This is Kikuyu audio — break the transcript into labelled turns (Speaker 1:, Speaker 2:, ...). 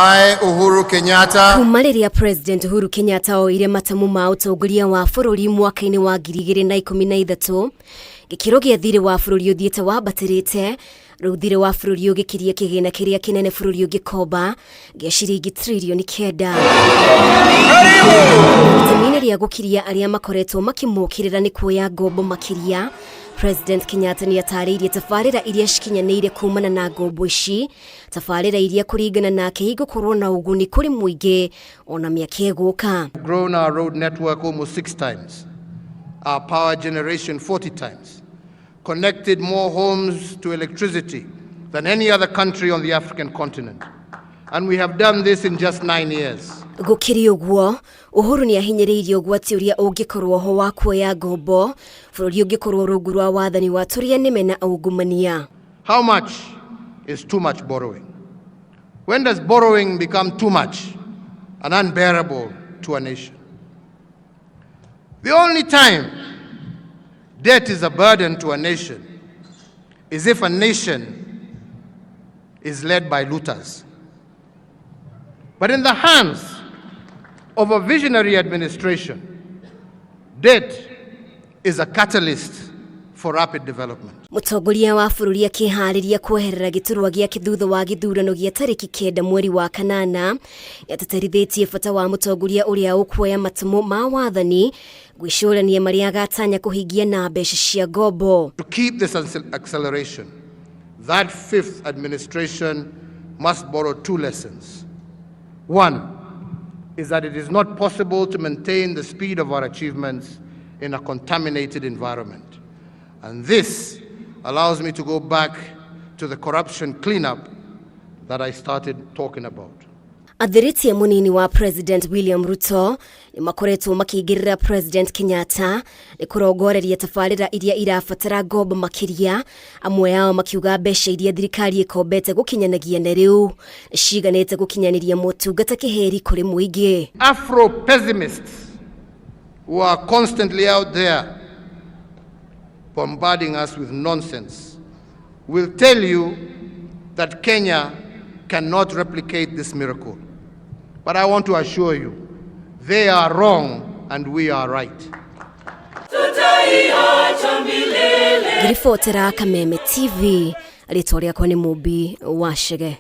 Speaker 1: I, Uhuru Kenyatta,
Speaker 2: Kuma rĩrĩa President Uhuru Kenyatta oire matamu ma ũtongoria wa bũrũri mwaka-inĩ wa 2013, gĩkĩro gĩa thirĩ wa bũrũri ũthiĩte wambatĩrĩte. Rĩu thirĩ wa bũrũri ũgĩkiria kĩgĩna kĩrĩa kĩnene bũrũri ũngĩkomba gĩa ciringi tririoni 9. Itemi-inĩ rĩa gũkiria arĩa makoretwo makĩmũkĩrĩra nĩ kuoya ngombo makĩria, President Kenyatta nĩ atarĩirie tabarĩra iria cikinyanĩire kumana na ngombo ici, tabarĩra iria kũringana nake igũkorwo na ũguni kũrĩ mũingĩ ona mĩaka ĩgũka.
Speaker 1: Grown our road network almost 6 times, our power generation 40 times, connected more homes to electricity than any other country on the African continent. And we have done this in just 9 years.
Speaker 2: Gũkĩrĩ ũguo, Uhuru nĩ ahinyĩrĩirie ũgwati ũrĩa ũngĩkorwo ho wa kuoya ngombo bũrũri ũngĩkorwo rungu rwa wathani wa tũrĩa nĩme na ungumania.
Speaker 1: How much is too much borrowing? When does borrowing become too much and unbearable to a nation? The only time debt is a burden to a nation is if a nation is led by looters. But in the hands of a visionary administration, debt is a catalyst for rapid development.
Speaker 2: Mũtongoria wa bũrũri akĩharĩria kweherera gĩturwa gĩake thutha wa gĩthurano gĩa tarĩki 9 mweri wa kanana, nĩatĩtĩrithĩtie bata wa mũtongoria ũrĩa ũkuoya matũmo ma wathani gwĩcũrania marĩa agatanya kũhingia na mbeca cia ngombo.
Speaker 1: To keep this acceleration, that fifth administration must borrow 2 lessons. One is that it is not possible to maintain the speed of our achievements in a contaminated environment. And this allows me to go back to the corruption cleanup that I started talking about.
Speaker 2: Athirĩtie mũnini wa President William Ruto nĩ makoretwo makĩingĩrĩra President Kenyatta nĩ kũrongoreria tabarĩra iria irabatara ngombo makĩria, amwe ao makiuga mbeca iria thirikari ĩkombete gũkinyanagia na rĩu ciganĩte gũkinyanĩria motungata kĩheri kũrĩ mũingĩ.
Speaker 1: Afro pessimists who are constantly out there bombarding us with nonsense will tell you that Kenya cannot replicate this miracle. But I want to assure you, they are wrong and we are right.
Speaker 2: Ngiribotera Kameme TV, rĩtwa rĩakwa nĩ Mũmbi wa Chege.